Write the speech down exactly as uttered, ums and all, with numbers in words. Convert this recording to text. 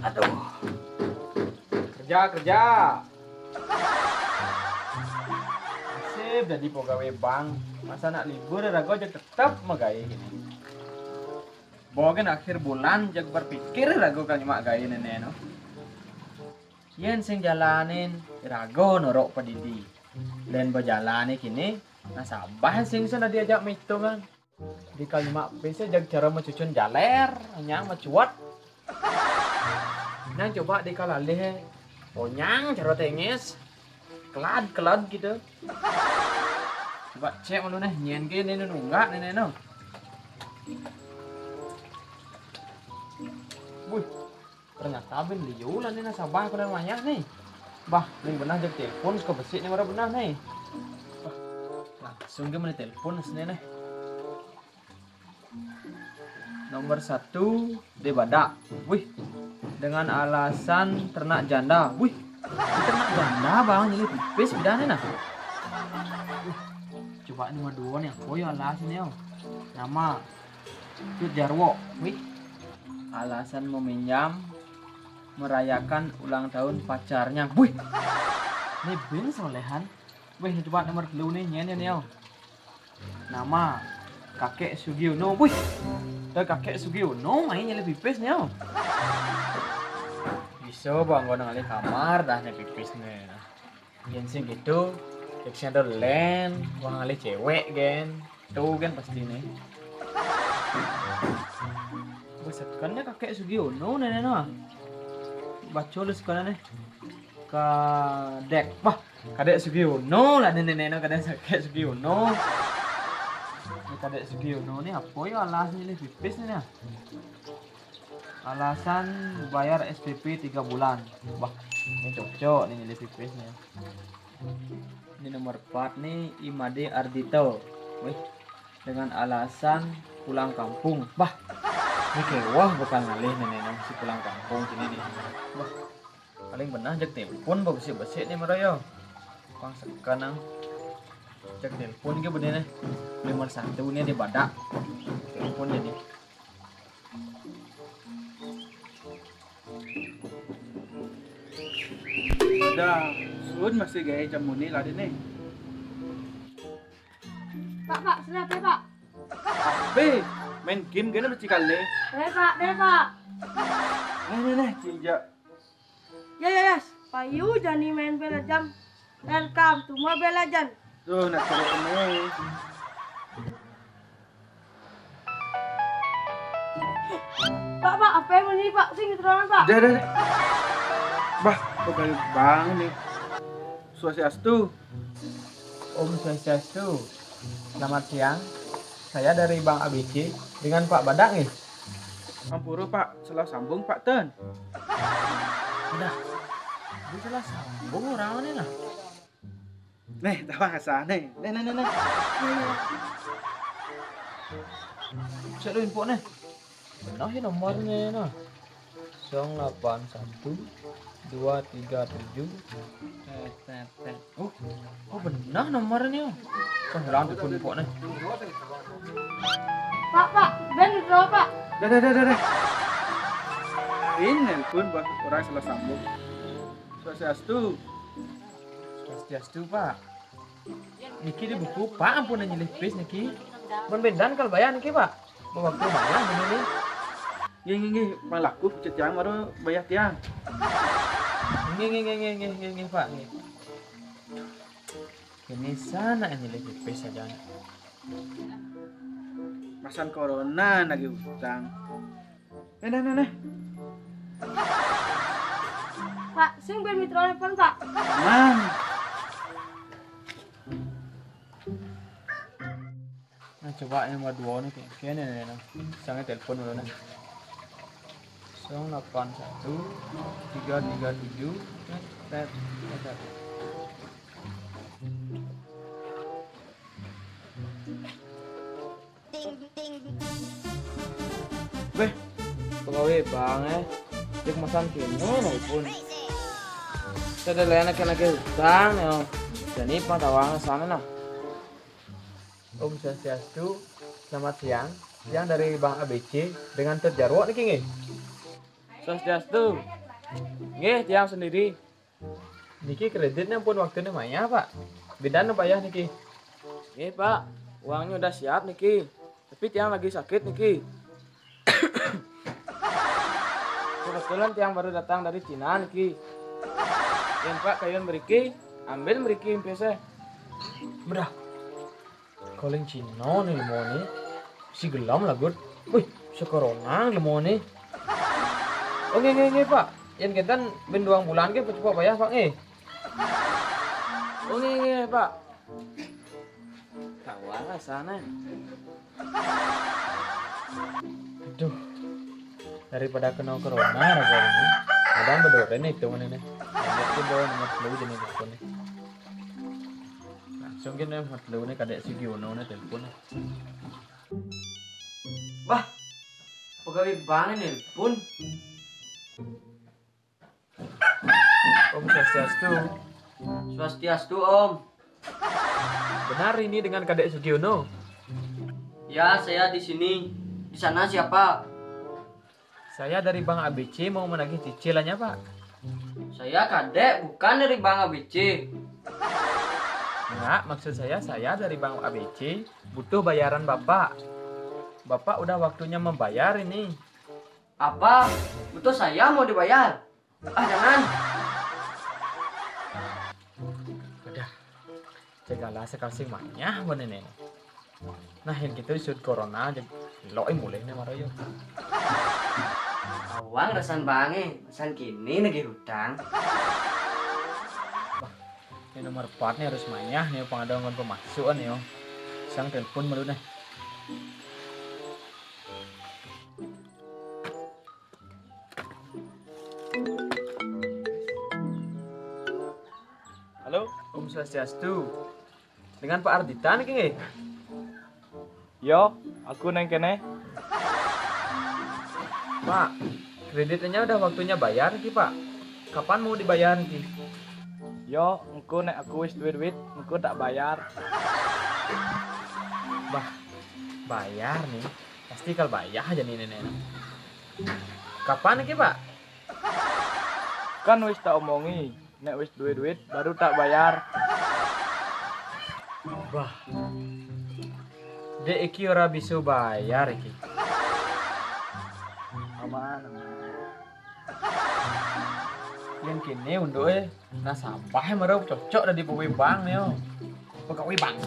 Aduh. Kerja, kerja. Nasib dadi pegawai bank. Masa nak libur raga aja tetep magaé kéné. Bogen akhir bulan jag berpikir raga kal nyemak gaé néné no. Yén sing jalanin raga norok padidi. Lén bejalané kéné, nasabah sing sana diajak mitungan. Dikal nyemak pis jag cara macucun jaler, nyang macuat. Nang coba dikal alih, onyang cara tengis. Kelad, kelad gitu. Coba cek malu nih, nyén ké néné nunggak néné no. Wih, ternyata bin liu lah nih nasabah kena mayah nih. Bah, ning benah jag telepon ke besik nih, mara benah nih. Bah, langsung ké mana telepon sini nih. Nomor satu, dé badak. Wih, dengan alasan ternak janda. Wih, ternak janda bang, nyilih pipis bidané nah. Wih, coba nomor dua nih, apa ya alasannya? Nama, Cut Jarwo. Wih, alasan meminjam merayakan ulang tahun pacarnya. Wih, ini bin solehan. Wih, ini coba nomor telu nih, nyén ya nih. Nama, Kakek Sugiono. Wih, dah Kakek Sugiono main nyilih pipis nih. Bisa bang, gua nang alih kamar dah nih pipis nih. Yén sing gitu, cek sendal lén, wah ngalih cewek gen. Tuh kan pasti nih. Wah, sekennya Kakek Sugiono néné no. Baca lu sekennya nih. Kadek. Wah, Kadek Sugiono lah néné no, Kadek Kakek Sugiono. Ini Kadek Sugiono nih apa ya alasannya nih pipis nih nah. Alasan bayar S P P tiga bulan. Wah, ini cocok nih nyilih pipis nih. Ini nomor empat nih, Imade Ardito. Wih, dengan alasan pulang kampung. Bah, ini kewah bakal ngalih nih, nih, nih, si pulang kampung sini nih. Bah, paling benah jak telepon ba besik-besik nih mara yo. Pang sekenang. Jak telepon ke bener nih. Nomor satu nih di badak. Telepon jadi. Dah, sun masih gaya jam muni lah deh nih. Pak, Pak, sudah, Pak. Be, main game gana beci kali. Deh, Pak, deh, Pak. Nih, nih, nih, cinja. Ya, ya, ya, payu jani main bela jam. Welcome to Mobile Legend. Tuh, nak seru ini. Pak, Pak, apa yang ini, Pak? Sing gitu doang, Pak. Dah, dah, dah. Bah, kok balik banget nih. Swastiastu. Om Swastiastu. Selamat siang. Saya dari Bank A B C dengan Pak Badak nih. Ampura, Pak, salah sambung, Pak, ten. Udah. Dia salah sambung orang ini nah. Nih, tawang asa nih. Nih, nih, nih, nih. Cek lu info nih. Nah, ini nomornya nah. Nol delapan satu dua tiga tujuh. Tet, tet, tet. Oh, oh benar nomornya. Kan hilang telepon info nih. Pak, Pak, ben gitu, Pak. Dah, dah, dah, dah, dah. Ini nelpon bah orang salah sambung. Swastiastu. Swastiastu, Pak. Niki di buku, Pak, ampun nyilih pis niki. Mun bendan kal bayar niki, Pak. Mau waktu bayar ini nih. Nggih, nggih, nggih. Pang laku cek tiang baru bayar tiang. Nggih, nggih, nggih, nggih, nggih, nggih, nggih, Pak, nggih. Ini sana nyilih pis saja. Masan corona lagi utang. Nah, nah, nah, nah. Pak, sing ben mitra telepon, Pak. Nah. Nah, coba yang nomor dua nih, kayak kene nih, nah. Sangnya telepon dulu nih. Nol delapan satu tiga tiga tujuh. Tet, tet, tet. Beh, pegawai bank eh. Dia kemasan kene nelpon. Saya ada layan akan lagi utang ya. Jadi pang tawang sana nah. Om Swastiastu, selamat siang. Yang dari Bank A B C dengan Tut Jarwo niki nggih? Swastiastu. Nggih, tiang sendiri. Niki kreditnya pun waktunya maya, Pak. Bidan bayar niki. Nggih, Pak. Uangnya udah siap niki. Tapi tiang lagi sakit niki. Kebetulan tiang baru datang dari Cina niki. Yang Pak kayun beriki, ambil beriki empesnya. Bedah. Calling Cina nih lemo nih. Si gelam lagut. Wih, sekorona lemo nih. Oke, oke, oke, Pak. Yang kita ben duang bulan ke cepat bayar, Pak, eh. Oke, oke, Pak. Kawan lah sana. Aduh. Daripada kena corona raga ini. Ada bedorén itu mana nih. Lanjut ke bawah nomor sepuluh jenis telepon nih. Langsung gini nomor sepuluh nih kadek si Giono nih telepon nih. Wah, pegawai bank ini telepon. Om Swastiastu. Swastiastu, Om. Benar ini dengan Kadek Sugiono? Ya, saya di sini. Di sana siapa? Saya dari Bank A B C mau menagih cicilannya, Pak. Saya Kadek, bukan dari Bank A B C. Enggak, maksud saya, saya dari Bank A B C butuh bayaran Bapak. Bapak udah waktunya membayar ini. Apa? Butuh saya mau dibayar? Ah, jangan. Udah. Segala sekali sing manyah bener nih. Nah, yang gitu sud corona aja lo mulai nih maro yo. Awang rasan bange, rasan kini nagih hutang. Wah, ini nomor empat nih harus manyah nih pengadongan pemasukan yo. Sang telepon malu nih. Halo, Om Swastiastu. Dengan Pak Ardita niki nggih? Yo, aku neng kene. Pak, kreditnya udah waktunya bayar niki, Pak. Kapan mau dibayar niki? Yo, engko nek aku wis duwe duit, engko tak bayar. Bah, bayar nih. Pasti kal bayar aja nih nenek. Kapan niki, Pak? Kan wis tak omongi, nek wis duwe duit baru tak bayar. Bah. Dek iki ora bisa bayar iki. Aman, aman. Yang kini untuk eh, nah sampah yang baru cocok dari pegawai bank nih. Pegawai bank.